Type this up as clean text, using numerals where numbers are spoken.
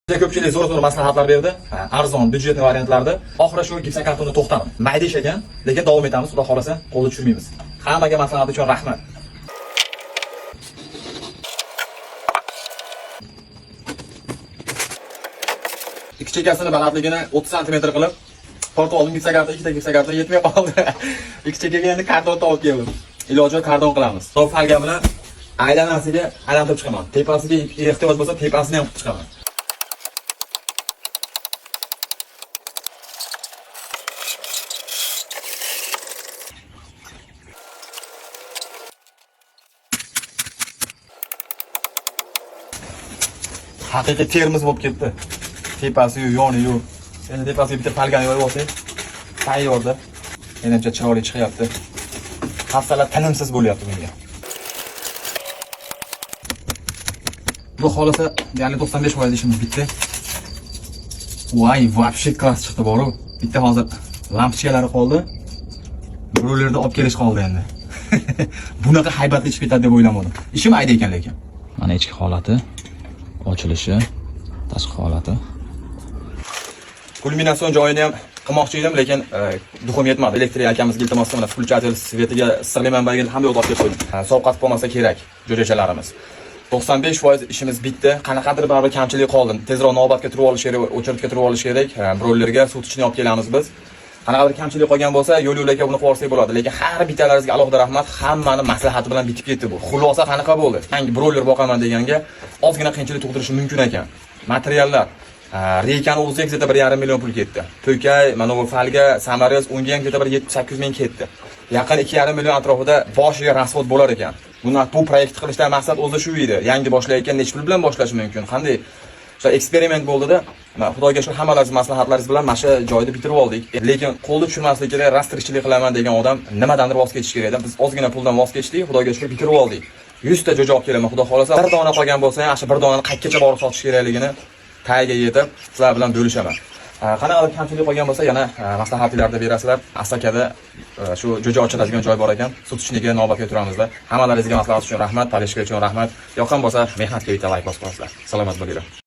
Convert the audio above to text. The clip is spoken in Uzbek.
Juda ko'pchilik zo'r zo'r maslahatlar berdi. Ha, arzon, бюджетный variantlarda. Oxiri shu gipsokartonni to'xtadim. Mayda ish ekan, lekin davom etamiz, xudo xolasa, qo'lni tushirmaymiz. Hammaga maslahat uchun rahmat. Ikki chekkasini balandligini 30 sm qilib tortib oldim gipsokarton, ikkita gipsokarton yetmay qoldi. Ikki chekkaga endi karton olib keldim. Iloji yo'q, karton qilamiz. So'ng folga bilan aylanasiga aylantirib chiqaman. Tepasiga ehtiyoj bo'lsa, tepasini ham qilib chiqaman. Haqiqiy termiz bo'lib ketdi. Tepasi-yu, yoni-yu. Endi tepasiga bitta folgani yoyib olsak, tayyorda. Menimcha chiroyli chiqyapti. Hafsala tinimsiz bo'lyapti bunga. Bu xolasa, deyarli 95% ishimiz bitdi. Voy, вообще класс chiqdi boru. Bitta hozir lampochkalari qoldi. Birovlarda olib kelish qoldi endi. Bunaqa haybatli chiqib ketadi deb o'ylamadim. Ishim mayda ekan lekin. Mana ichki holati, ochilishi, tashqi holati. Kulminatsion joyini ham qilmoqchi edim, lekin дух im yetmadi. Elektrik akamizga iltimos qilib, mana включатель свет iga, issiqlik manbaiga hamma yoqda olib kelib qo'ydim. Sovqotib qolmasa kerak jo'jachalarimiz. 95% ishimiz bitdi. Qanaqadir baribir kamchilik qoldi. Tezroq navbatga turib olish kerak, очередь ga turib olish kerak. Birovlarga суточный olib kelamiz biz. Qanaqadir kamchilik qolgan bo'lsa, yo'l yo'lakay buni qilib olsak bo'ladi. Lekin har bittalaringizga alohida rahmat. Hammani maslahati bilan bitib ketdi bu. Xulosa qanaqa bo'ldi? Yangi broiler boqaman deganga ozgina qiyinchilik tug'dirishi mumkin ekan. Materiallar reykani o'ziga где-то 1,5 million pul ketdi. To'kay, mana bu folga, саморез, unga ham где-то bir 7-8 ming ketdi. Yaqin 2,5 million atrofida boshiga расход bo'lar ekan. Bundan bu proyekt qilishdan maqsad o'zi shu edi. Yangi boshlayotgan necha pul bilan boshlash mumkin? Qanday? O'sha eksperiment bo'ldida. Mana Xudoga shukur, hammalaringiz maslahatlaringiz bilan mana shu joyda bitirib oldik. Lekin qo'lni tushirmaslik kerak, rost tirikchilik qilaman degan odam nimadandir voz kechish kerak edi. Biz ozgina puldan voz kechdik, Xudoga shukur, bitirib oldik. 100 ta jo'ja olib kelaman, Xudo xolasa. Bir dona qolgan bo'lsa ham, shu bir donani qayergacha borib sotish kerakligini tagiga yetib sizlar bilan bo'lishaman. Qanaqadir kamchilik qolgan bo'lsa, yana maslahatlarni berasizlar. Asakada shu jo'ja ochiladigan joy bor ekan. Суточный ga navbatga turamizda. Hammalaringizga maslahat uchun rahmat, поддержка uchun rahmat. Yoqqan bo'lsa, mehnatga bitta layk bosib qo'yasizlar. Salomat bo'linglar.